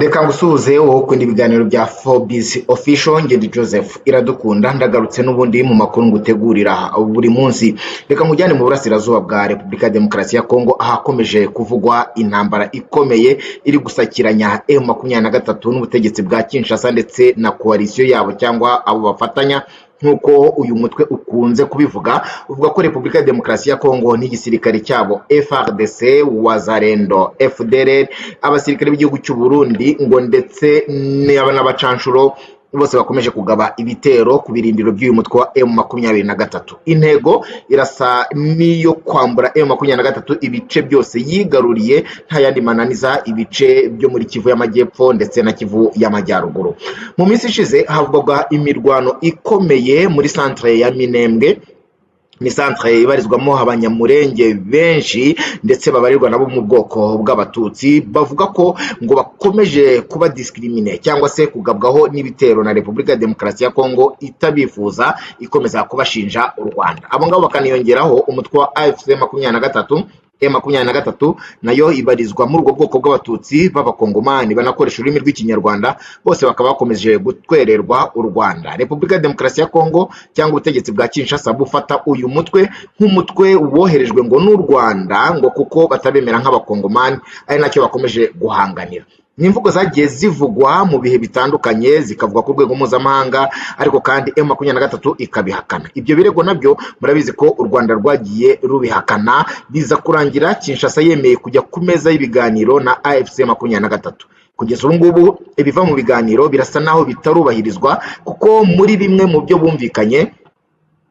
Reka ngusuhuze wowe ukunda ibiganiro bya Forbes Official. Ngedi Joseph Iradukunda, ndagarutse n'ubundi mu makuru ngutegurira buri munsi. Reka nkujyane mu burasirazuba bwa Repubulika ya Demokarasi ya Kongo, ahakomeje kuvugwa intambara ikomeye iri gusakiranya M23 n'ubutegetsi bwa Kinshasa ndetse na coalition yabo cyangwa abo bafatanya. Nk'uko uyu mutwe ukunze kubivuga, uvuga ko Repubulika ya Demokarasi ya Kongo n'igisirikare cyabo FARDC, Wazalendo, FDLR, abasirikare b'igihugu cy'u Burundi ngo ndetse n'abacanshuro bose bakomeje kugaba ibitero ku birindiro by'uyu mutwe wa M23. Intego irasa n'iyo kwambura M23 ibice byose yigaruriye nta yandi mananiza, ibice byo muri Kivu y'Amajyepfo ndetse na Kivu y'Amajyaruguru. Mu minsi ishize havugwaga imirwano ikomeye muri centre ya Minembwe. Ni centre ibarizwamo Abanyamurenge benshi ndetse babarirwa nabo mu bwoko bw'Abatutsi. Bavuga ko ngo bakomeje kuba discriminé cyangwa se kugabwaho n'ibitero na Repubulika ya Demokarasi ya Kongo itabifuza, ikomeza kubashinja u Rwanda. Abo ngabo bakaniyongeraho umutwe wa AFC 23. M23 nayo ibarizwa muri ubwo bwoko bw'Abatutsi b'Abakongomani banakoresha ururimi rw'Ikinyarwanda, bose bakaba bakomeje gutwererwa u Rwanda. Repubulika ya Demokarasi ya Kongo cyangwa ubutegetsi bwa Kinshasa bufata uyu mutwe nk'umutwe woherejwe ngo n'u Rwanda, ngo kuko batabemera nk'Abakongomani, ari nacyo bakomeje guhanganira. Ni imvugo zagiye zivugwa mu bihe bitandukanye, zikavugwa ku rwego mpuzamahanga, ariko kandi M23 ikabihakana. Ibyo birego nabyo murabizi ko u Rwanda rwagiye rubihakana, biza kurangira Kinshasa yemeye kujya ku meza y'ibiganiro na AFC 23. Kugeza ubu ngubu ibiva mu biganiro birasa naho bitarubahirizwa, kuko muri bimwe mu byo bumvikanye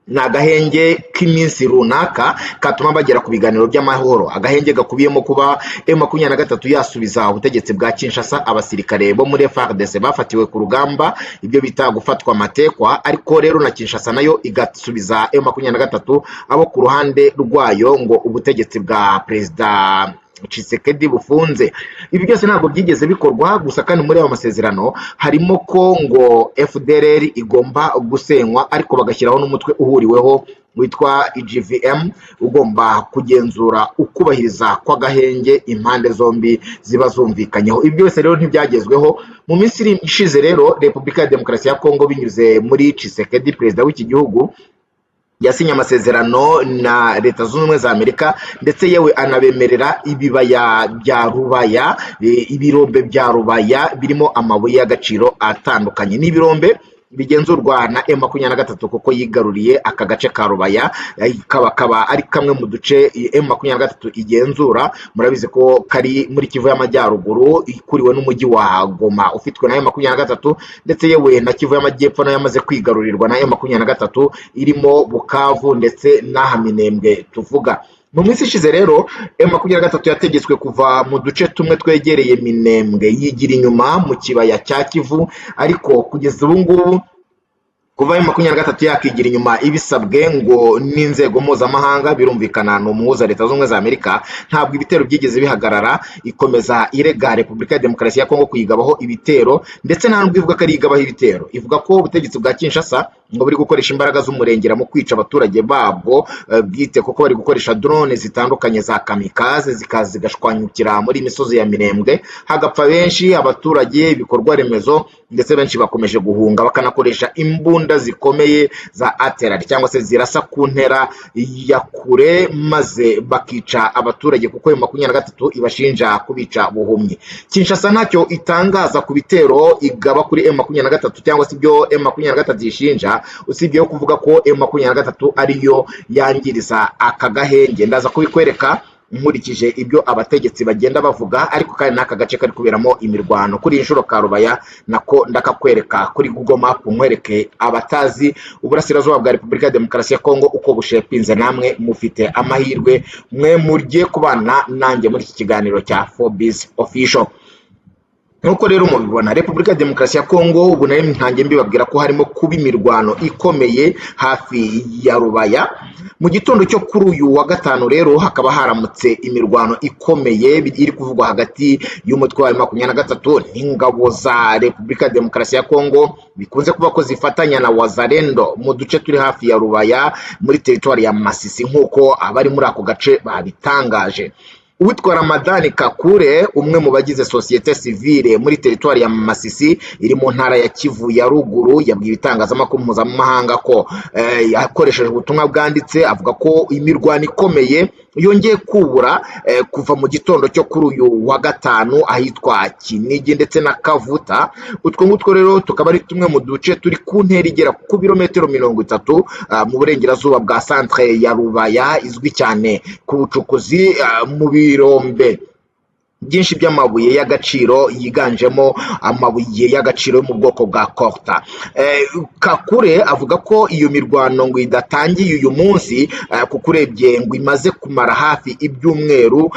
ni agahenge k'iminsi runaka katuma bagera ku biganiro by'amahoro, agahenge gakubiyemo kuba M23 yasubiza ubutegetsi bwa Kinshasa abasirikare bo muri FARDC bafatiwe ku rugamba, ibyo bita gufatwa matekwa, ariko rero na Kinshasa nayo igasubiza M23 abo ku ruhande rwayo ngo ubutegetsi bwa Perezida Tshisekedi bufunze. Ibi byose ntabwo byigeze bikorwa. Gusa kandi muri ayo masezerano harimo ko ngo FDLR igomba gusenywa, ariko bagashyiraho n'umutwe uhuriweho witwa IGVM ugomba kugenzura ukubahiriza kw'agahenge impande zombi ziba zumvikanyeho. Ibi byose rero ntibyagezweho. Mu minsi ishize rero, Repubulika ya Demokarasi ya Kongo binyuze muri Tshisekedi, perezida w'iki gihugu, yasinye amasezerano na Leta Zunze Ubumwe za Amerika, ndetse yewe anabemerera ibibaya bya Rubaya, ibirombe bya Rubaya birimo amabuye y'agaciro atandukanye. Ni ibirombe bigenzurwa na M23 kuko yigaruriye aka gace ka Rubaya, kaba ari kamwe mu duce M23 igenzura. Murabizi ko kari muri Kivu y'Amajyaruguru, ikuriwe n'umujyi wa Goma ufitwe na M23, ndetse yewe na Kivu y'Amajyepfo nayo yamaze kwigarurirwa na M23, irimo Bukavu ndetse n'aha Minembwe tuvuga. Mu minsi ishize rero M23 yategetswe kuva mu duce tumwe twegereye Minembwe, yigira inyuma mu kibaya cya Kivu. Ariko kugeza ubu ngubu, kuva M23 yakigira inyuma ibisabwe ngo n'inzego mpuzamahanga, birumvikana ni umuhuza Leta Zunze Ubumwe za Amerika, ntabwo ibitero byigeze bihagarara. Ikomeza irega Repubulika ya Demokarasi ya Kongo kuyigabaho ibitero, ndetse nta nubwo ivuga ko ari igabaho ibitero, ivuga ko ubutegetsi bwa Kinshasa ngo buri gukoresha imbaraga z'umurengera mu kwica abaturage babwo bwite, kuko bari gukoresha drone zitandukanye za kamikaze, zikaza zigashwanyukira muri imisozi ya Minembwe, hagapfa benshi, abaturage, ibikorwa remezo, ndetse benshi bakomeje guhunga. Bakanakoresha imbunda zikomeye za artillery cyangwa se zirasa ku ntera ya kure, maze bakica abaturage, kuko M23 ibashinja kubica buhumyi. Kinshasa ntacyo itangaza ku bitero igaba kuri M23 cyangwa se ibyo M23 ishinja, usibye yo kuvuga ko M23 ariyo yangiriza aka gahenge. Ndaza kubikwereka nkurikije ibyo abategetsi bagenda bavuga. Ariko kandi n'aka gace kari kuberamo imirwano kuri iyi nshuro ka Rubaya nako ndakakwereka kuri Google Map, nkwereke abatazi uburasirazuba bwa Repubulika ya Demokarasi ya Kongo uko bushepinze. Namwe mufite amahirwe, mwe murye kubana nanjye muri iki kiganiro cya Forbes Official. Nk'uko rero mubibona, Repubulika ya Demokarasi ya Kongo ubu nari ntangiye mbibabwira ko harimo kuba imirwano ikomeye hafi ya Rubaya. Mu gitondo cyo kuri uyu wa gatanu rero hakaba haramutse imirwano ikomeye iri kuvugwa hagati y'umutwe wa 23 n'ingabo za Repubulika ya Demokarasi ya Kongo, bikunze kuba ko zifatanya na Wazalendo, mu duce turi hafi ya Rubaya muri teritwari ya Masisi, nk'uko abari muri ako gace babitangaje. Uwitwa Ramadani Kakure, umwe mu bagize sosiyete sivile muri teritwari ya Masisi iri mu ntara ya Kivu ya Ruguru, yabwiye ibitangazamakuru mpuzamahanga ko akoresheje ubutumwa bwanditse, avuga ko imirwano ikomeye yongeye kubura kuva mu gitondo cyo kuri uyu wa gatanu ahitwa Kinigi ndetse na Kavuta. Utwo ngutwo rero tukaba ari tumwe mu duce turi ku ntera igera ku birometero 30 mu burengerazuba bwa centre ya Rubaya, izwi cyane ku bucukuzi mu birombe byinshi by'amabuye y'agaciro, yiganjemo amabuye y'agaciro yo mu bwoko bwa coltan. Kakure avuga ko iyo mirwano ngo idatangiye uyu munsi, kuko urebye ngo imaze kumara hafi ibyumweru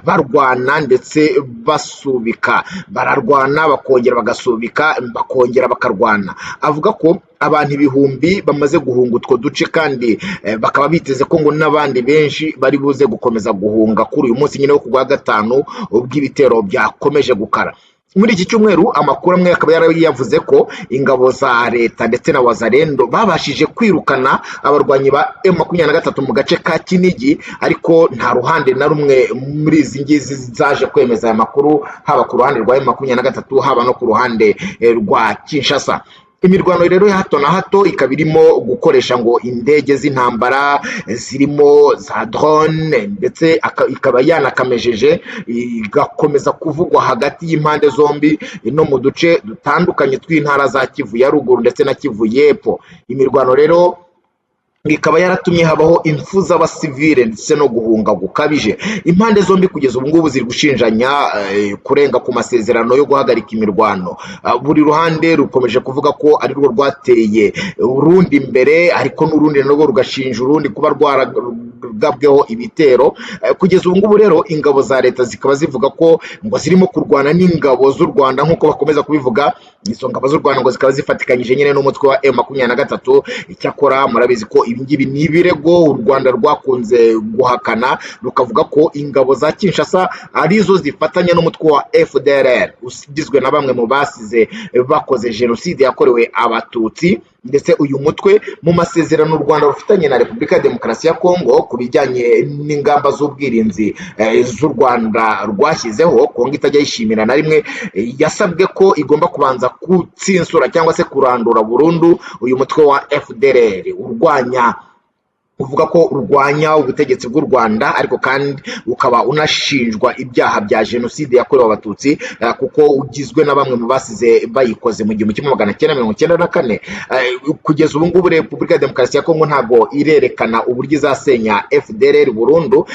barwana ndetse basubika, bararwana bakongera bagasubika, bakongera bakarwana. Avuga ko abantu ibihumbi bamaze guhunga utwo duce, kandi bakaba biteze ko ngo n'abandi benshi bari buze gukomeza guhunga kuri uyu munsi nyine wo ku wa gatanu, ubwo ibitero byakomeje gukara muri iki cyumweru. Amakuru amwe akaba yari yavuze ko ingabo za leta ndetse na Wazalendo babashije kwirukana abarwanyi ba M23 mu gace ka Kinigi, ariko nta ruhande na rumwe muri izi ngizi zaje kwemeza aya makuru, haba ku ruhande rwa M23, haba no ku ruhande rwa Kinshasa. Imirwano rero ya hato na hato ikaba irimo gukoresha ngo indege z'intambara zirimo za drone, ndetse ikaba yanakamejeje igakomeza kuvugwa hagati y'impande zombi no mu duce dutandukanye tw'intara za Kivu ya Ruguru ndetse na Kivu y'Epfo. Imirwano rero ikaba yaratumye habaho impfu z'abasivile ndetse no guhunga gukabije. Impande zombi kugeza ubu ngubu ziri gushinjanya kurenga ku masezerano yo guhagarika imirwano. Buri ruhande rukomeje kuvuga ko ari rwo rwateye urundi imbere, ariko n'urundi narwo rugashinja urundi kuba rwaragabweho ibitero. Kugeza ubu ngubu rero ingabo za leta zikaba zivuga ko ngo zirimo kurwana n'ingabo z'u Rwanda, nk'uko bakomeza kubivuga. Izo ngabo z'u Rwanda ngo zikaba zifatikanyije nyine n'umutwe wa M23. Icyakora murabizi ko ibi ngibi ni ibirego u Rwanda rwakunze guhakana, rukavuga ko ingabo za Kinshasa arizo zifatanya n'umutwe wa FDLR ugizwe na bamwe mu basize bakoze jenoside yakorewe Abatutsi. Ndetse uyu mutwe, mu masezerano u Rwanda rufitanye na Repubulika ya Demokarasi ya Kongo ku bijyanye n'ingamba z'ubwirinzi z'u Rwanda rwashyizeho, Kongo itajya yishimira na rimwe, yasabwe ko igomba kubanza kutsinsura cyangwa se kurandura burundu uyu mutwe wa FDLR urwanya, uvuga ko urwanya ubutegetsi bw'u Rwanda, ariko kandi ukaba unashinjwa ibyaha bya jenoside yakorewe Abatutsi, kuko ugizwe na bamwe mu basize bayikoze mu 1994. Kugeza ubu ngubu Repubulika ya Demokarasi ya Kongo ntabwo irerekana uburyo izasenya FDLR burundu,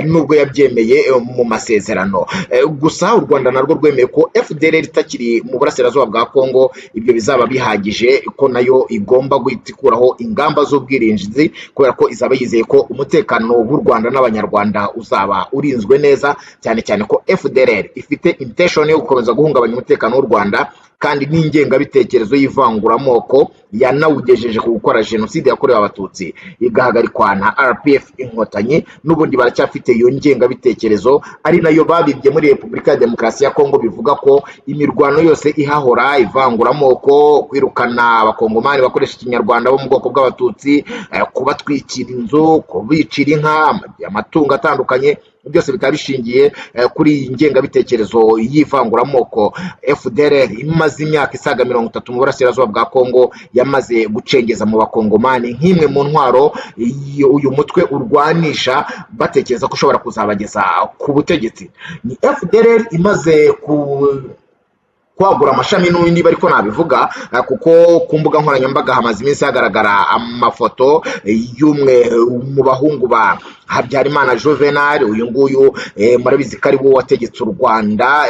nubwo yabyemeye mu masezerano. Gusa u Rwanda narwo rwemeye ko FDLR itakiri mu burasirazuba bwa Kongo, ibyo bizaba bihagije, ko nayo igomba guhita ikuraho ingamba z'ubwirinzi, kubera ko izaba yizeye ko umutekano w'u Rwanda n'Abanyarwanda uzaba urinzwe neza, cyane cyane ko FDLR ifite intention yo gukomeza guhungabanya umutekano w'u Rwanda, kandi n'ingengabitekerezo y'ivanguramoko yanawugejeje ku gukora jenoside yakorewe Abatutsi igahagarikwa na RPF Inkotanyi, n'ubundi baracyafite iyo ngengabitekerezo, ari nayo babibye muri Repubulika ya Demokarasi ya Kongo. Bivuga ko imirwano yose ihahora, ivanguramoko, kwirukana Abakongomani bakoresha Ikinyarwanda bo mu bwoko bw'Abatutsi, kubatwikira inzu, kubicira inka, amatungo atandukanye, byose bikaba bishingiye kuri iyi ngengabitekerezo y'ivanguramoko FDLR imaze imyaka isaga 30 mu burasirazuba bwa Kongo yamaze gucengeza mu Bakongomani nk'imwe mu ntwaro uyu mutwe urwanisha, batekereza ko ushobora kuzabageza ku butegetsi. Ni FDLR imaze ku kwagura amashami n'ubundi, niba ariko nabivuga, kuko ku mbuga nkoranyambaga hamaze iminsi hagaragara amafoto y'umwe mu bahungu ba Habyarimana Juvenal. Uyu nguyu murabizi ko ari we wategetse u Rwanda,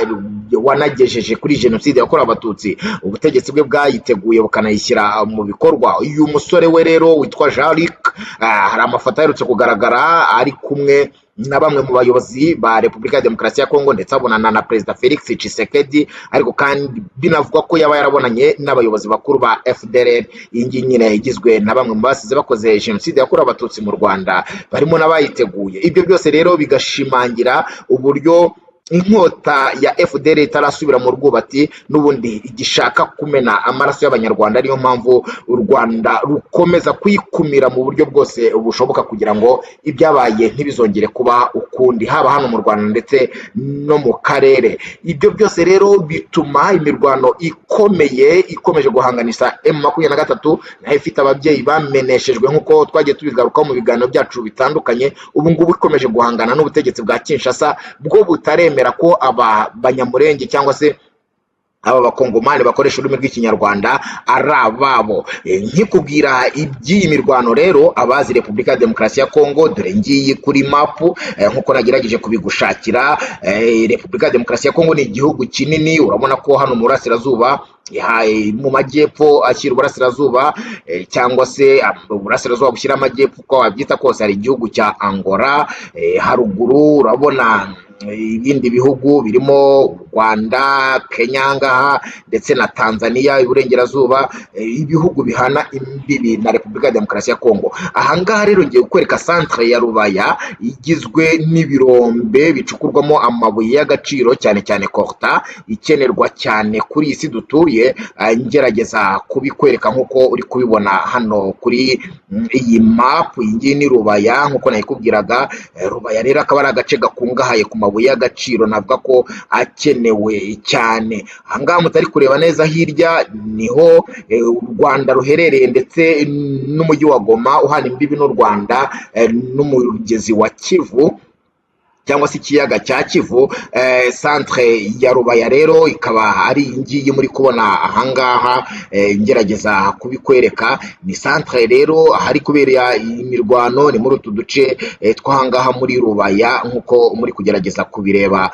wanagejeje kuri jenoside yakorewe Abatutsi, ubutegetsi bwe bwayiteguye bukanayishyira mu bikorwa. Uyu musore we rero witwa Jean Luc, hari amafoto aherutse kugaragara ari kumwe na bamwe mu bayobozi ba Repubulika ya Demokarasi ya Kongo, ndetse abonana na Perezida Felix Tshisekedi, ariko kandi binavugwa ko yaba yarabonanye n'abayobozi bakuru ba FDLR, iyi ngiyi nyine igizwe na bamwe mu basize bakoze jenoside yakorewe Abatutsi mu Rwanda, barimo n'abayiteguye. Ibyo byose rero bigashimangira uburyo Inkota ya FDLR itarasubira mu rwubati, n'ubundi igishaka kumena amaraso y'Abanyarwanda. Niyo mpamvu u Rwanda rukomeza kuyikumira mu buryo bwose bushoboka kugira ngo ibyabaye ntibizongere kuba ukundi, haba hano mu Rwanda ndetse no mu karere. Ibyo byose rero bituma imirwano ikomeye ikomeje guhanganisha M23, nayo ifite ababyeyi bameneshejwe nk'uko twagiye tubigarukaho mu biganiro byacu bitandukanye. Ubu ngubu ikomeje guhangana n'ubutegetsi bwa Kinshasa, bwo butaremera ko aba Banyamurenge cyangwa se aba Bakongomani bakoresha ururimi rw'Ikinyarwanda ari ababo. Nkikubwira iby'iyi mirwano rero, abazi Repubulika ya Demokarasi ya Kongo, dore ngiyi kuri mapu, nk'uko nagerageje kubigushakira. Repubulika ya Demokarasi ya Kongo ni igihugu kinini. Urabona ko hano mu burasirazuba, mu majyepfo ashyira uburasirazuba, cyangwa se uburasirazuba bushyira amajyepfo, uko wabyita kose, hari igihugu cya Angola. Haruguru urabona ibindi bihugu birimo u Rwanda, Kenya ngaha ndetse na Tanzania iburengerazuba, ibihugu bihana imbibi na Repubulika ya Demokarasi ya Kongo. Ahangaha rero ngiye kukwereka centre ya Rubaya, igizwe n'ibirombe bicukurwamo amabuye y'agaciro, cyane cyane coltan ikenerwa cyane kuri iyi si dutuye. Ngerageza kubikwereka nk'uko uri kubibona hano kuri iyi mapu. Iyi ngiyi ni Rubaya nk'uko nayikubwiraga. Rubaya rero akaba ari agace gakungahaye ku mabuye y'agaciro, navuga ko akenewe cyane. Ahangaha mutari kureba neza hirya niho u Rwanda ruherereye, ndetse n'umujyi wa Goma uhana imbibi n'u Rwanda n'umugezi wa Kivu cyangwa se ikiyaga cya Kivu. Centre ya Rubaya rero ikaba ari iyi ngiyi muri kubona ahangaha. Ngerageza kubikwereka, ni centre rero ahari kubera imirwano, ni muri utu duce tw'ahangaha muri Rubaya, nk'uko muri kugerageza kubireba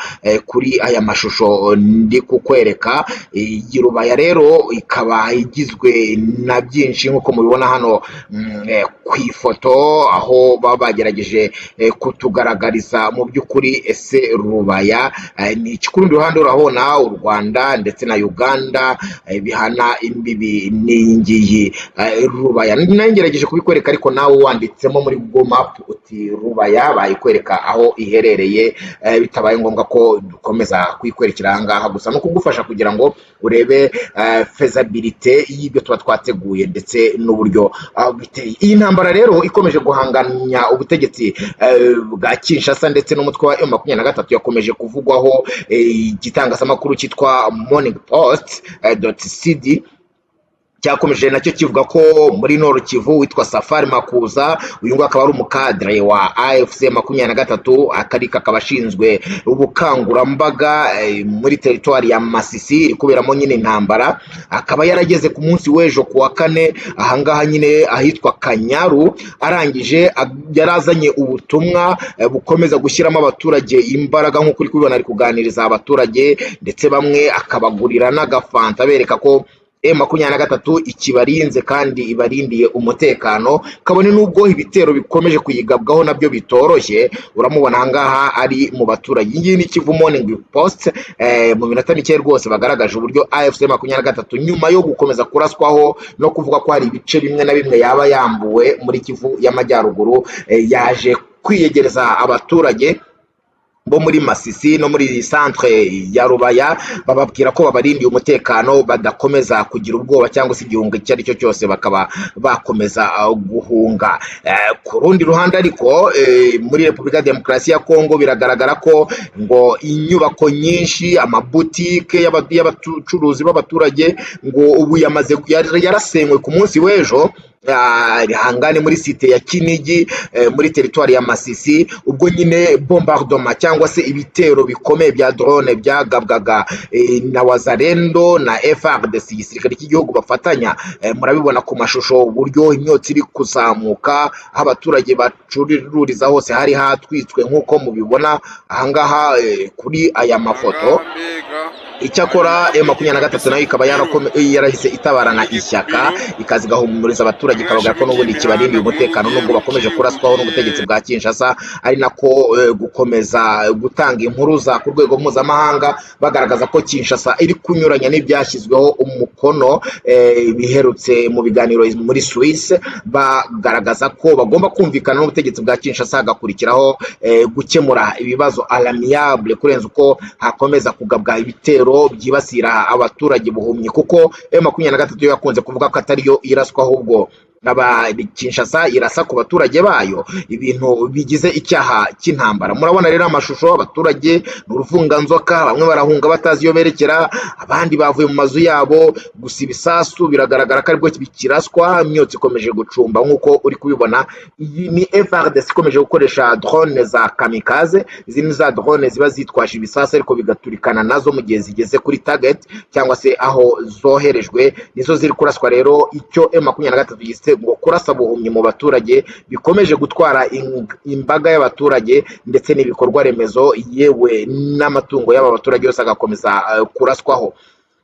kuri aya mashusho ndi kukwereka. Iyi Rubaya rero ikaba igizwe na byinshi nk'uko mubibona hano ku ifoto, aho baba bagerageje kutugaragariza mu by'ukuri ese Rubaya ni iki. Ku rundi ruhande urabona u Rwanda ndetse na Uganda bihana imbibi n'iyi ngiyi Rubaya. Nayo ngerageje kubikwereka, ariko nawe wanditsemo muri Google Map uti "Rubaya", bayikwereka aho iherereye, bitabaye ngombwa ko dukomeza kuyikwerekera aha ngaha. Gusa no kugufasha kugira ngo urebe faisabilité y'ibyo tuba twateguye ndetse n'uburyo biteye. Iyi ntambara rero ikomeje guhanganya ubutegetsi bwa Kinshasa ndetse n'umutwe wa M23 yakomeje kuvugwaho. Igitangazamakuru cyitwa Morning Post .cd cyakomeje nacyo kivuga ko muri Nord Kivu witwa Safari Makuza, uyu nguyu akaba ari umukadre wa AFC 23, akarika akaba ashinzwe ubukangurambaga muri teritwari ya Masisi iri kuberamo nyine intambara, akaba yarageze ku munsi w'ejo ku wa kane ahangaha nyine ahitwa Kanyaru. Arangije yarazanye ubutumwa bukomeza gushyiramo abaturage imbaraga. Nk'uko uri kubibona, ari kuganiriza abaturage, ndetse bamwe akabagurira n'agafanta, abereka ko M23 ikibarinze kandi ibarindiye umutekano, kabone n'ubwo ibitero bikomeje kuyigabwaho nabyo bitoroshye. Uramubona ahangaha ari mu baturage. Iyi ngiyi ni Kivu Morning Post. Mu minota mike rwose bagaragaje uburyo AFC 23, nyuma yo gukomeza kuraswaho no kuvuga ko hari ibice bimwe na bimwe yaba yambuwe muri Kivu y'Amajyaruguru, yaje kwiyegereza abaturage bo muri Masisi no muri centre ya Rubaya, bababwira ko babarindiye umutekano, badakomeza kugira ubwoba cyangwa se igihunga icyo ari cyo cyose, bakaba bakomeza guhunga. Ku rundi ruhande ariko, muri Repubulika ya Demokarasi ya Kongo biragaragara ko ngo inyubako nyinshi, amabutike y'abacuruzi b'abaturage, ngo ubu yamaze yarasenywe ku munsi w'ejo hangane muri site ya Kinigi, muri teritwari ya Masisi, ubwo nyine bombardement cyangwa se ibitero bikomeye bya drone byagabwaga na Wazalendo na FARDC, igisirikare cy'igihugu bafatanya. Murabibona ku mashusho uburyo imyotsi iri kuzamuka, aho abaturage bacururiza hose hari hatwitswe, nk'uko mubibona ahangaha kuri aya mafoto. Ahangaha mbega. Icyakora M23 nayo ikaba yarahise itabarana ishyaka, ikaza igahumuriza abaturage, ikababwira ko n'ubundi kibarindiye umutekano nubwo bakomeje kuraswaho n'ubutegetsi bwa Kinshasa, ari nako gukomeza gutanga impuruza ku rwego mpuzamahanga bagaragaza ko Kinshasa iri kunyuranya n'ibyashyizweho umukono biherutse mu biganiro muri Suisse, bagaragaza ko bagomba kumvikana n'ubutegetsi bwa Kinshasa, hagakurikiraho gukemura ibibazo à l'amiable kurenza uko hakomeza kugabwa ibitero byibasira abaturage buhumyi, kuko M23 yo yakunze kuvuga ko atariyo iraswa, ahubwo aba Kinshasa irasa ku baturage bayo, ibintu bigize icyaha cy'intambara. Murabona rero amashusho, abaturage ni uruvunganzoka, bamwe barahunga batazi iyo berekera, abandi bavuye mu mazu yabo. Gusa ibisasu biragaragara ko aribwo bikiraswa, imyotsi ikomeje gucumba nk'uko uri kubibona. Iyi ni FARDC ikomeje gukoresha drone za kamikaze. Izi ni za drone ziba zitwaje ibisasu ariko bigaturikana nazo mu gihe zigeze kuri target cyangwa se aho zoherejwe, nizo ziri kuraswa. Rero icyo M23 yise ngo kurasa buhumyi mu baturage bikomeje gutwara imbaga y'abaturage ndetse n'ibikorwa remezo, yewe n'amatungo y'aba baturage yose agakomeza kuraswaho.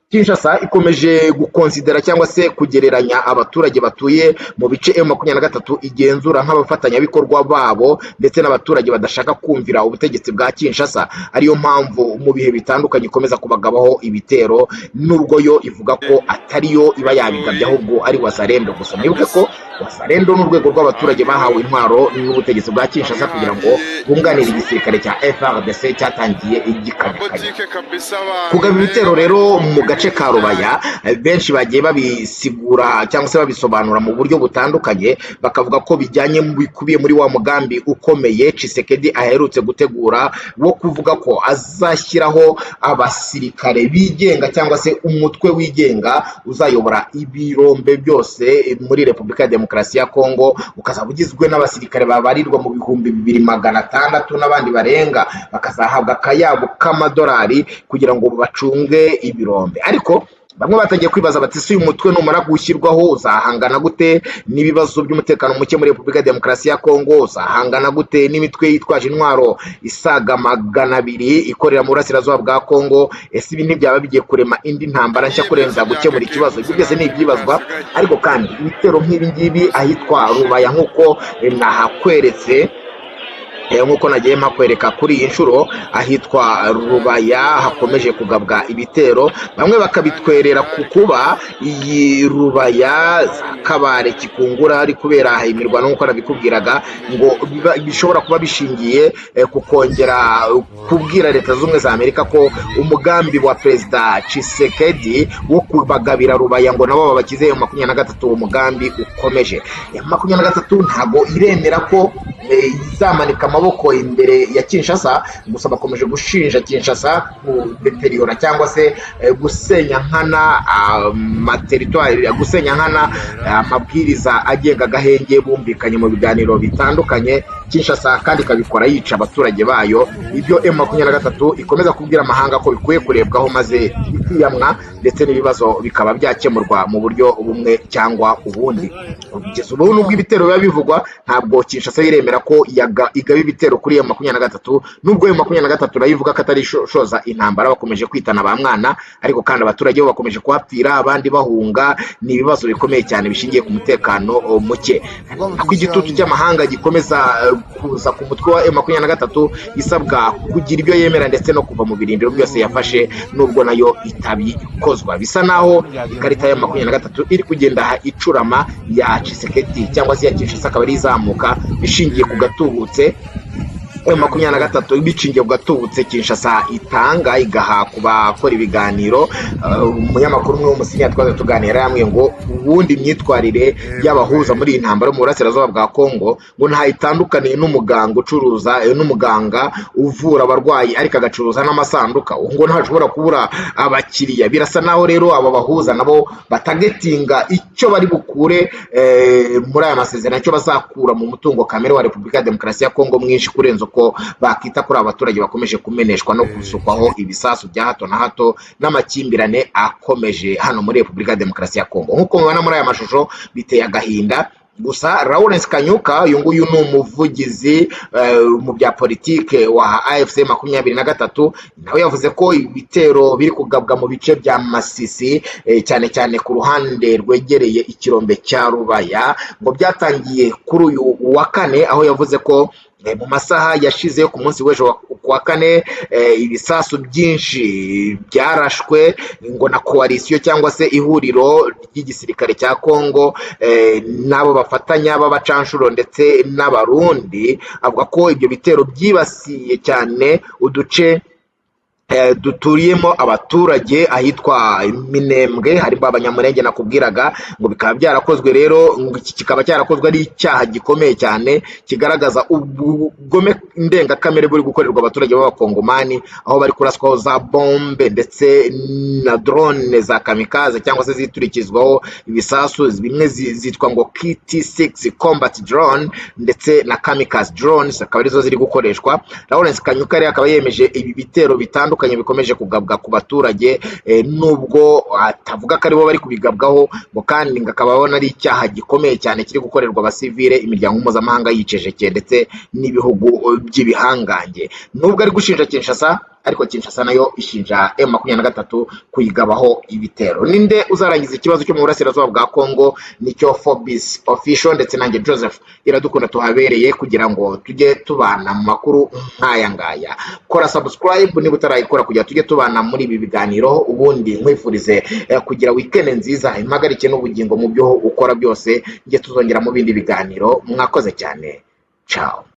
Kinshasa ikomeje gukonsidera cyangwa se kugereranya abaturage batuye mu bice M23 igenzura nk'abafatanyabikorwa babo ndetse n'abaturage badashaka kumvira ubutegetsi bwa Kinshasa, ariyo mpamvu mu bihe bitandukanye ikomeza kubagabaho ibitero, nubwo yo ivuga ko atariyo iba yabigabye, ahubwo ari Wazalendo. Gusa mwibuke ko Wazalendo ni urwego rw'abaturage bahawe intwaro n'ubutegetsi bwa Kinshasa kugira ngo bunganire igisirikare cya FARDC cyatangiye igikanyakanya. Botike kabisa abantu. Kugaba ibitero rero mu gace ka Rubaya, benshi bagiye babisigura cyangwa se babisobanura mu buryo butandukanye, bakavuga ko bijyanye bikubiye muri wa mugambi ukomeye Tshisekedi aherutse gutegura wo kuvuga ko azashyiraho abasirikare bigenga cyangwa se umutwe wigenga uzayobora ibirombe byose muri Repubulika ya Demokarasi ya Kongo, ukazaba ugizwe n'abasirikare babarirwa mu 2600 n'abandi barenga, bakazahabwa akayabo k'amadolari kugira ngo bacunge ibirombe. Ariko bamwe batangiye kwibaza bati: "Ese uyu mutwe numara gushyirwaho uzahangana gute n'ibibazo by'umutekano muke muri Repubulika ya Demokarasi ya Kongo? Uzahangana gute n'imitwe yitwaje intwaro isaga 200 ikorera mu burasirazuba bwa Kongo? Ese ibi ntibyaba bigiye kurema indi ntambara nshya kurenza gukemura ikibazo?" Ibyo byose ni ibyibazwa. Ariko kandi ibitero nk'ibi ngibi ahitwa Rubaya, nk'uko nahakweretse, nk'uko nagiye mpakwereka kuri iyi nshuro, ahitwa Rubaya hakomeje kugabwa ibitero, bamwe bakabitwerera ku kuba iyi Rubaya za Kabare, Kikungura ari kubera imirwano, nk'uko nabikubwiraga, ngo bishobora kuba bishingiye ku kongera kubwira Leta Zunze Ubumwe za Amerika ko umugambi wa Perezida Tshisekedi wo kubagabira Rubaya ngo nabo babakize M23, uwo mugambi ukomeje. M23 ntabwo iremera ko izamanika amaboko imbere ya Kinshasa, gusa bakomeje gushinja Kinshasa kudeteriyora cyangwa se gusenya nkana amateritwari, gusenya nkana amabwiriza agenga agahenge bumvikanye mu biganiro bitandukanye. Kinshasa kandi ikabikora yica abaturage bayo, ibyo M23 ikomeza kubwira amahanga ko bikwiye kurebwaho maze bikiyamwa, ndetse n'ibibazo bikaba byakemurwa mu buryo bumwe cyangwa ubundi. Kugeza ubu, nubwo ibitero biba bivugwa, ntabwo Kinshasa yiremera ko igaba ibitero kuri M23, nubwo M23 nayo ivuga ko atari ishoza intambara. Bakomeje kwitana ba mwana, ariko kandi abaturage bo bakomeje kuhapfira, abandi bahunga. Ni ibibazo bikomeye cyane bishingiye ku mutekano muke, ko igitutu cy'amahanga gikomeza kuza ku mutwe wa M23 isabwa kugira ibyo yemera ndetse no kuva mu birindiro byose yafashe, nubwo nayo itabikozwa. Bisa naho ikarita ya 23 iri kugenda icurama, ya Tshisekedi cyangwa se ya Kinshasa akaba ari izamuka, ishingiye ku gatubutse M23, bishingiye ku gatubutse Kinshasa itanga igaha ku bakora ibiganiro. Umunyamakuru umwe w'umusinya twaza tuganira yambwiye ngo ubundi imyitwarire y'abahuza muri iyi ntambara yo mu burasirazuba bwa Kongo ngo nta itandukaniye n'umuganga ucuruza, n'umuganga uvura abarwayi ariko agacuruza n'amasanduka, ngo ntashobora kubura abakiriya. Birasa naho rero aba bahuza nabo batagetinga icyo bari bukure muri aya masezerano, icyo bazakura mu mutungo kamere wa Repubulika ya Demokarasi ya Kongo mwinshi kurenza uko bakita kuri aba baturage bakomeje kumeneshwa no gusukwaho ibisasu bya hato na hato n'amakimbirane akomeje hano muri Repubulika ya Demokarasi ya Kongo. Nk'uko mubibona muri aya mashusho, biteye agahinda. Gusa Lawrence Kanyuka, uyu nguyu ni umuvugizi mu bya politike wa AFC 23, nawe yavuze ko ibitero biri kugabwa mu bice bya Masisi, cyane cyane ku ruhande rwegereye ikirombe cya Rubaya, ngo byatangiye kuri uyu wa kane, aho yavuze ko mu masaha yashize ku munsi w'ejo ku wa kane, ibisasu byinshi byarashwe ngo na coalition cyangwa se ihuriro ry'igisirikare cya Congo n'abo bafatanya b'abacanshuro ndetse n'Abarundi. Avuga ko ibyo bitero byibasiye cyane uduce duturiyemo abaturage ahitwa Minembwe, harimo Abanyamurenge nakubwiraga, ngo bikaba byarakozwe rero, ngo iki kikaba cyarakozwe ari icyaha gikomeye cyane kigaragaza ubugome ndengakamere buri gukorerwa abaturage b'Abakongomani, aho bari kuraswaho za bombe ndetse na drone za kamikaze cyangwa se ziturikizwaho ibisasu, bimwe zitwa ngo KT6 combat drone ndetse na kamikaze drones, akaba arizo ziri gukoreshwa. Lawrence Kanyuka rero akaba yemeje ibi bitero bitandukanye bikomeje kugabwa ku baturage, nubwo atavuga ko aribo bari kubigabwaho, ngo kandi ngo akaba abona ari icyaha gikomeye cyane kiri gukorerwa abasivile, imiryango mpuzamahanga yicecekeye ndetse n'ibihugu by'ibihangange. Nubwo ari gushinja Kinshasa, ariko Kinshasa nayo ishinja M23 kuyigabaho ibitero. Ninde uzarangiza ikibazo cyo mu burasirazuba bwa Congo? Nicyo Forbes Official ndetse nanjye Joseph Iradukunda tuhabereye kugira ngo tujye tubana mu makuru nk'aya ngaya. Kora subscribe niba utarayikora kugira tujye tubana muri ibi biganiro. Ubundi nkwifurize kugira weekend nziza, impagarike n'ubugingo mu byo ukora byose. Njye tuzongera mu bindi biganiro. Mwakoze cyane, ciao.